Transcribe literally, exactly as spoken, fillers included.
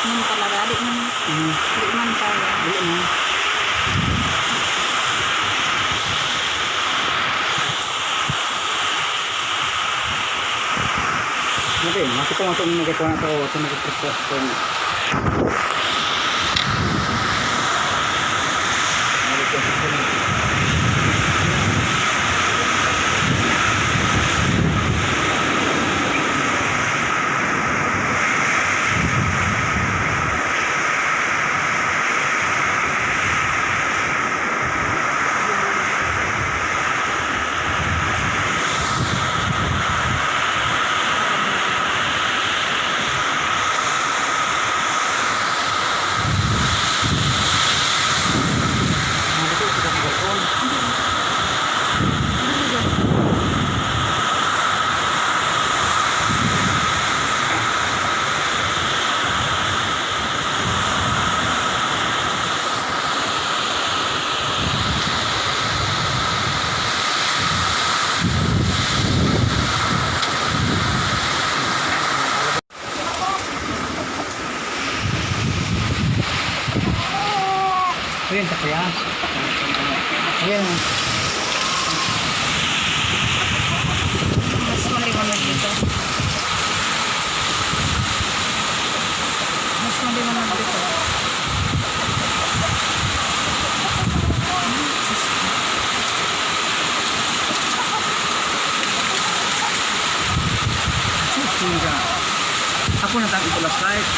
Man talaga, di man, hmm, di man kaya. Di man. Sabi, makita mo itong nagkatawa na tao, itong nagkakristo, itong Ayan, sakya. Ayan. Mas maliwanag dito. Mas maliwanag dito. Ako na tayo ito last night.